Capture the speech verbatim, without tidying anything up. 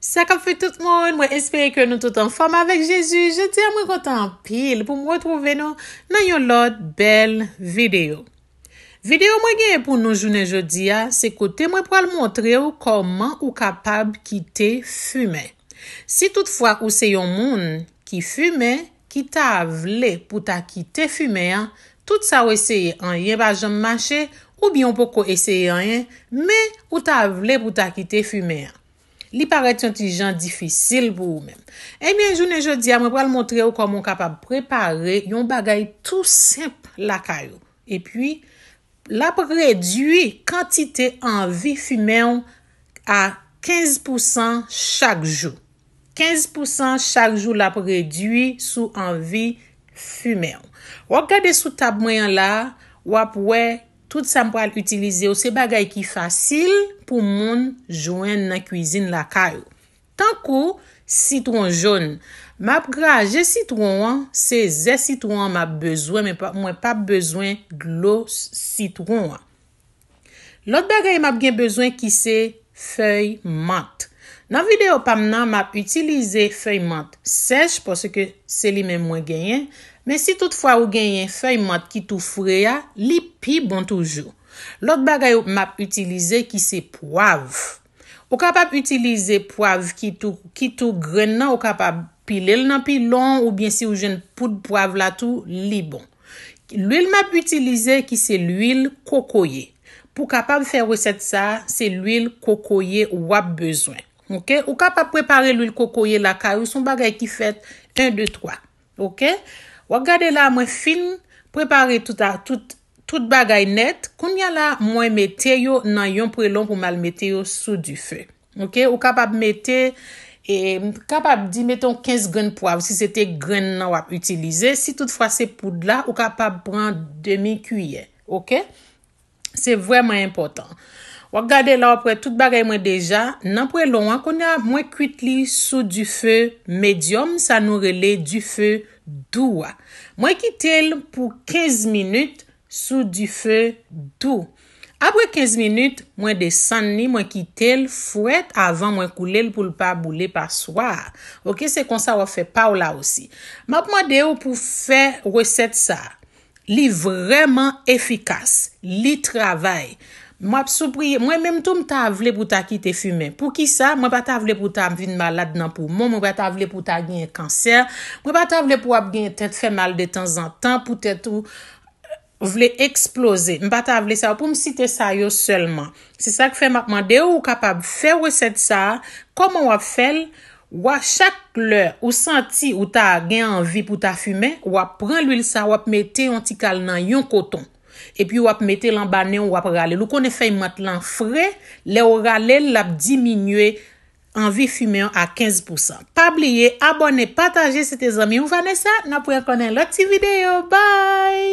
Sa k ap fèt tout moun, mwen espere ke nou tout anfòm avèk Jezi. Jodi a mwen kontan anpil pou m retwouve nou nan yon lòt bèl videyo. Videyo mwen genyen pou nou jounen jodi a, se kote mwen pral montre w kòman ou kapab kite fimen. Si toutfwa ou se yon moun ki fimen, ki ta vle pou ta kite fimen an, tout sa w eseye, anyen pa janm mache, oubyen w poko eseye anyen, men ou ta vle pou ta kite fimen an. Li parèt yon ti jan difisil pou ou menm. Ebyen, jounen jodi a, mwen pral montre w kòman w kapab prepare yon bagay tou senp lakay ou. Epi, l ap redwi kantite anvi fimen w a kenz pousan chak jou. Kenz pousan chak jou l ap redwi sou anvi fimen w. W ap gade sou tab mwen an la, w ap wè tout sa m pral itilize yo, se bagay ki fasil pou moun jwenn nan kwizin lakay ou. Tankou sitwon jòn. M ap graje sitwon an, se zè sitwon an m ap bezwen, men pa, mwen p ap bezwen dlo s-, sitwon an. Lòt bagay m ap gen bezwen ki se fèy mant. Nan videyo pa m nan, m ap itilize fèy mant sèch, paske se li menm mwen genyen. Men si toutfwa ou genyen fèy mant ki tou fre a, li pi bon toujou. Lòt bagay m ap itilize ki se pwav. Ou kapab itilize pwav ki tou, ki tou grenn nan, ou kapab pile l nan pilon, oubyen si w jwenn poud pwav la tou, li bon. Lwil m ap itilize ki se lwil kokoye. Pou w kapab fè resèt sa, se lwil kokoye w ap bezwen. Oke? Ou kapab prepare lwil kokoye lakay ou, se yon bagay ki fèt en, de, twa. Oke? W ap gade la, mwen fin prepare tout a, tout, tout bagay nèt. Kounye a la, mwen mete yo nan yon prelon pou m al mete yo sou dife. Oke? Ou kapab mete, e, m kapab di, mete yon kenz grenn pwav, si se te grenn nan w ap itilize. Si toutfwa se poud la, ou kapab pran demi kiyè. Oke? Se vrèman enpòtan. W ap gade la, w ap wè tout bagay mwen deja nan prelon an. Kounye a, mwen kwit li sou dife medyòm, sa nou rele dife dou a. Mwen kite l pou kenz minit sou dife dou. Apre kenz minit, mwen desann li, mwen kite l frèt avan mwen koule l pou l pa boule paswa a. Oke, se konsa w ap fè pa w la osi. M ap mande w pou fè resèt sa a. Li vrèman efikas. Li travay. M ap sipriye. Mwen menm tou, m ta vle pou ta kite fimen. Poukisa? Mwen pa ta vle pou ta vin malad nan poumon. Mwen pa ta vle pou ta genyen kansè. Mwen pa ta vle pou w ap genyen tèt fè mal detanzantan, pou tèt ou vle eksploze. M pa ta vle sa. Pou m site sa yo sèlman. Se sa k fè m ap mande w, ou kapab fè resèt sa a. Kòman w ap fè l? W a, chak lè ou santi ou ta gen anvi pou ta fimen, w ap pran lwil sa, w ap mete yon ti kal nan yon koton. Epi w ap mete l anba nen w, w ap rale l. Ou konnen fèy mant lan fre, lè w rale l, l ap diminye anvi fimen an a kenz pousan. Pa bliye, abòne, pataje, se te zanmi w Vanessa, n ap wè ankò nan lòt ti videyo. Bye!